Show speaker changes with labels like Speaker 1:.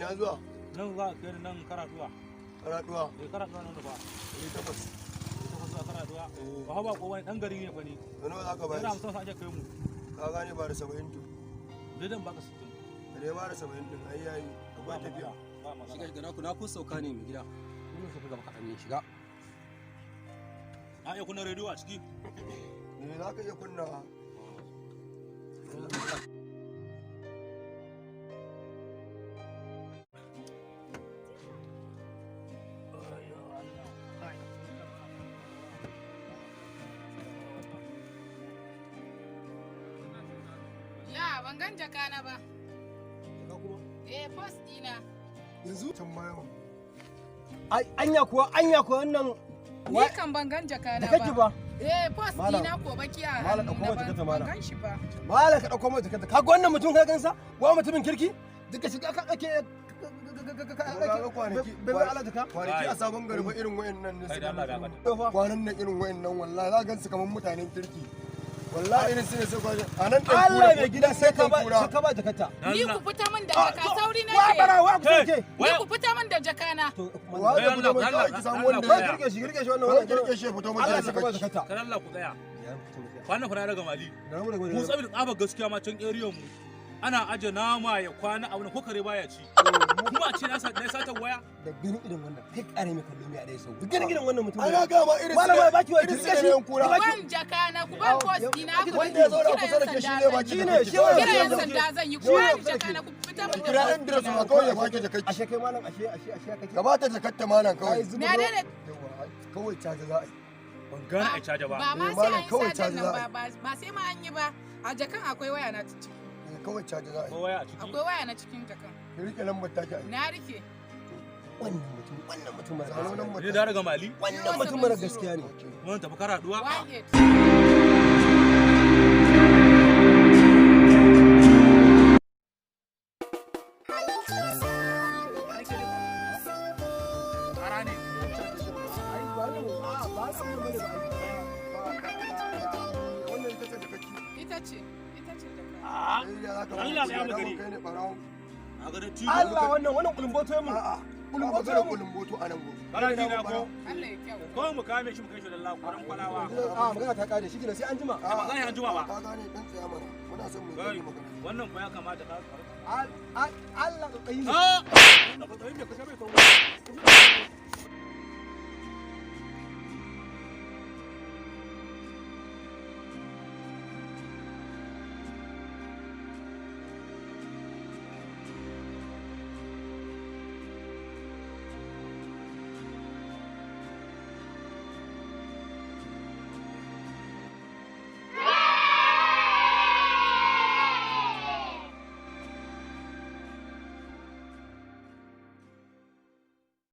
Speaker 1: Ina zuwa?
Speaker 2: Nan za a kai ni nan Karaduwa.
Speaker 1: Karaduwa?
Speaker 2: Eh, Karaduwa nan da ba.
Speaker 1: 800.
Speaker 2: 800 zuwa Karaduwa. Ba ba ko wani dan gari ne fa ni.
Speaker 1: Da nawa za ka
Speaker 2: Naira
Speaker 1: bayar?
Speaker 2: 50 sa ake kai mu.
Speaker 1: Ka gane, ba da 70 to.
Speaker 2: Zai dan baka 60.
Speaker 1: Ka dai ba da 70 din, ai yayi. Akwai tafiya.
Speaker 2: Ba matsala.
Speaker 3: Shiga, shiga, naku na kun sauka ne, mai gida. Mun sauka gaba kaɗan ne, shiga.
Speaker 2: Na iya kunna rediyo a ciki?
Speaker 1: Eh, za ka iya kunnawa.
Speaker 4: La, ban gan jakana ba.
Speaker 3: Shiga kuma.
Speaker 4: Eh, purse dina.
Speaker 3: Yanzu
Speaker 1: Can baya ma.
Speaker 3: Ai, anya kuwa, anya kuwa wannan
Speaker 4: Ni kan ban gan jakana
Speaker 3: da kake
Speaker 4: ba.
Speaker 3: ba.
Speaker 4: Eh, purse
Speaker 3: Malam.
Speaker 4: dina ko baki a
Speaker 3: Malam,
Speaker 4: hannu
Speaker 3: ɗauko
Speaker 4: na
Speaker 3: mata jakarta,
Speaker 4: ban
Speaker 3: malam.
Speaker 4: gan shi ba.
Speaker 3: Malam, ka dauko mata jakarta. Ka ga wannan mutum, ka gansa? Wa mutumin kirki? Duka shiga ka kake.
Speaker 1: Kuma ka ga kwanaki
Speaker 3: Bai bai Allah jaka.
Speaker 1: Kwanaki a Sabon Gari ba irin wayannan ne
Speaker 2: Kai
Speaker 1: suka
Speaker 2: da Allah da
Speaker 1: mutu. Kwanan nan irin wayannan, wallahi za ka gansu kamar mutanen kirki. Wallahi irin su ne sai kwaje. A nan ɗan
Speaker 3: Allah
Speaker 1: kura.
Speaker 3: mai gida, sai ka ba,
Speaker 1: kura.
Speaker 3: sai ka ba jakarta.
Speaker 4: Ni ku fita min da jaka, sauri
Speaker 3: Wa
Speaker 4: nake.
Speaker 3: bara wa ku
Speaker 2: Kai,
Speaker 3: sauke.
Speaker 4: Ni ku fita min da jakana.
Speaker 3: To
Speaker 1: Wa
Speaker 2: Kai
Speaker 1: zai fito
Speaker 2: Allah,
Speaker 1: mai
Speaker 2: Allah,
Speaker 1: kawai ki samu
Speaker 2: Allah,
Speaker 1: wanda
Speaker 3: Ba
Speaker 1: ya.
Speaker 3: kirke shi, kirke shi wannan
Speaker 1: Kawai
Speaker 3: wannan.
Speaker 1: ki rike shi ya fito mata
Speaker 3: Allah
Speaker 1: da
Speaker 3: sai ka ba
Speaker 1: jakakki.
Speaker 3: jakarta.
Speaker 2: Kar Allah ku tsaya.
Speaker 3: Ya mutum ya.
Speaker 2: Kwanan fara daga Mali.
Speaker 3: Na mu daga
Speaker 2: Mu saboda tsabar gaskiya ma can area mu. Ana aje nama ya kwana a wani ko kare baya ci. Kuma a ce na sata waya.
Speaker 3: Da ganin irin wannan, kai kare mai kallo mai a dai sau. Da ganin irin wannan mutum.
Speaker 1: Ana gama irin su
Speaker 3: Malama,
Speaker 1: ne
Speaker 3: baki wa
Speaker 1: irin su
Speaker 3: kirke
Speaker 1: ne
Speaker 3: shi.
Speaker 1: yan kura.
Speaker 4: Ku ban jakana, ku ban purse dina. Ku
Speaker 1: Wanda ya zauna kusa da ke shi ne baki
Speaker 3: Shi ne,
Speaker 1: jakakki.
Speaker 3: shi ne.
Speaker 4: Kira yan sanda zan yi, ku
Speaker 3: Shi ne
Speaker 4: bani
Speaker 3: kusa da ke.
Speaker 4: jakana, ku fita min da
Speaker 1: Kira
Speaker 4: purse
Speaker 1: yan dress
Speaker 4: dina.
Speaker 1: ma kawai ya baki jakakki.
Speaker 3: Ashe kai malam, ashe ashe ashe kake.
Speaker 1: Ka bata jakarta malam kawai.
Speaker 3: Ai, zuba
Speaker 4: Na daina.
Speaker 1: Yawwa, kawai caji za a yi.
Speaker 2: Ban gane a caja ba.
Speaker 4: Ba ma
Speaker 1: Eh,
Speaker 4: sai
Speaker 1: malam,
Speaker 4: an yi
Speaker 1: kawai
Speaker 4: sajan
Speaker 1: caji
Speaker 4: nan
Speaker 1: za a
Speaker 4: ba, ba sai ma an yi ba. A jakan akwai waya na ciki.
Speaker 1: Eh, kawai caji za a
Speaker 2: Ko
Speaker 1: yi.
Speaker 2: waya a ciki.
Speaker 4: Akwai waya na cikin jakan.
Speaker 1: Ki rike lambar taki a yi.
Speaker 4: Na rike.
Speaker 3: Wannan mutum, wannan mutum mara
Speaker 1: Zano
Speaker 3: gaskiya.
Speaker 1: lambar
Speaker 2: Ni
Speaker 1: taki.
Speaker 2: da daga Mali.
Speaker 3: Wannan mutum mara gaskiya ne.
Speaker 1: Okay.
Speaker 2: Mun tafi Karaduwa.
Speaker 4: 18.
Speaker 2: Kara ne.
Speaker 3: Ai ba ne, a ba su ne bane ba.
Speaker 1: Wannan ita ce jakakki.
Speaker 4: Ita ce, ita ce jaka.
Speaker 1: Eh, ya za ka
Speaker 2: Allah
Speaker 1: ba
Speaker 2: ya
Speaker 1: mu
Speaker 2: mu gari.
Speaker 1: kai ne ɓarawon.
Speaker 2: A garin Tigo.
Speaker 3: Allah, wannan kulumboto ya mu.
Speaker 1: A'a.
Speaker 3: Kulumboto
Speaker 1: Kulumboto
Speaker 3: ya mu.
Speaker 1: Kulumboto a nan gobe.
Speaker 2: Kana ji na ko?
Speaker 4: Allah ya kyau.
Speaker 2: Ko mu kame shi mu kai shi da Allah kuran kwalawa.
Speaker 3: A magana ta kare shi kenan, sai an jima.
Speaker 2: Ba zan yi anjima ba.
Speaker 1: Ka gane, dan tsaya mana. Muna son mu
Speaker 2: Kai,
Speaker 1: yi magana.
Speaker 2: wannan fa ya kamata ka.
Speaker 3: Allah, tsayi ne.
Speaker 2: Ah!